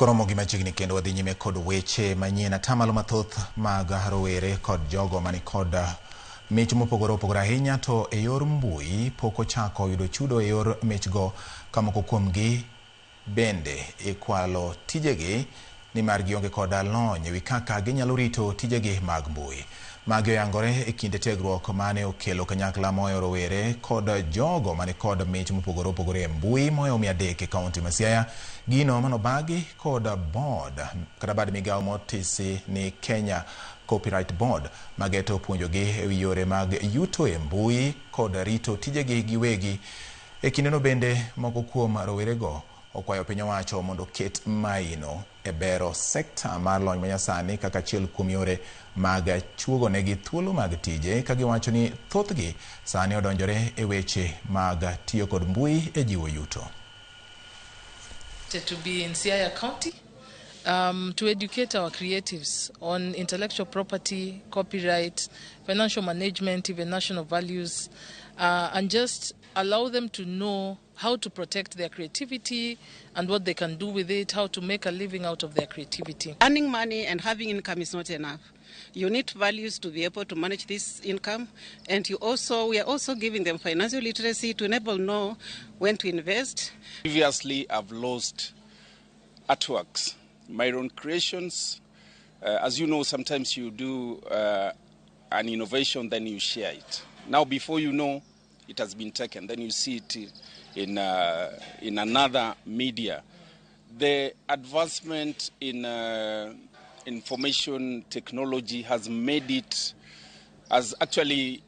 Koromo gi machiegni kendo wadhi nyime kod weche manyien. Atamalo mathoth mag rowere kod jogo mani kod mich mopogore opogore ahinya to e yor mbui pok ochako yudo chudo e yor michgo ka moko kuomgi bende ikwalo tijegi nimar gionge kod lony ewi kaka ginyalo rito tijegi mag mbui. Magi oyangore e kinde tiegruok mane okelo kanyakla moyo rowere kod jogo mani kod mich mopogore opogore e mbui moyo 300 e kaunti ma Siaya. Gino manobagi kod board kata bad migawo motisi ni Kenya Copyright Board mageto puonjogi ewi yore mag yuto e mbui kod rito tijegi giwegi. E kindeno bende moko kuom rowerego okwayo piny owacho mondo oket maino e bero sekta mar lony manyasani kaka achiel kuom yore mag chuogonegi thuolo mag tije ka giwacho ni thothgi sani odonjore e weche mag tiyo kod mbui e jiwo yuto. To be in Siaya County to educate our creatives on intellectual property, copyright, financial management, even national values, and just allow them to know how to protect their creativity and what they can do with it, how to make a living out of their creativity. Earning money and having income is not enough. You need values to be able to manage this income, and we are also giving them financial literacy to enable know when to invest. Previously, I've lost artworks, my own creations. As you know, sometimes you do an innovation, then you share it. Now, before you know, it has been taken. Then you see it in another media. The advancement in information technology has made it, has actually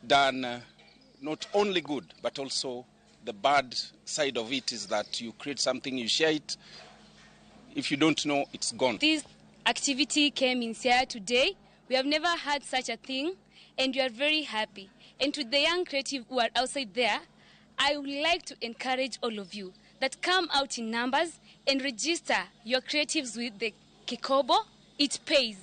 done not only good, but also the bad side of it is that you create something, you share it. If you don't know, it's gone. This activity came in Siaya today. We have never had such a thing, and we are very happy. And to the young creative who are outside there, I would like to encourage all of you that come out in numbers and register your creatives with the KECOBO. It pays.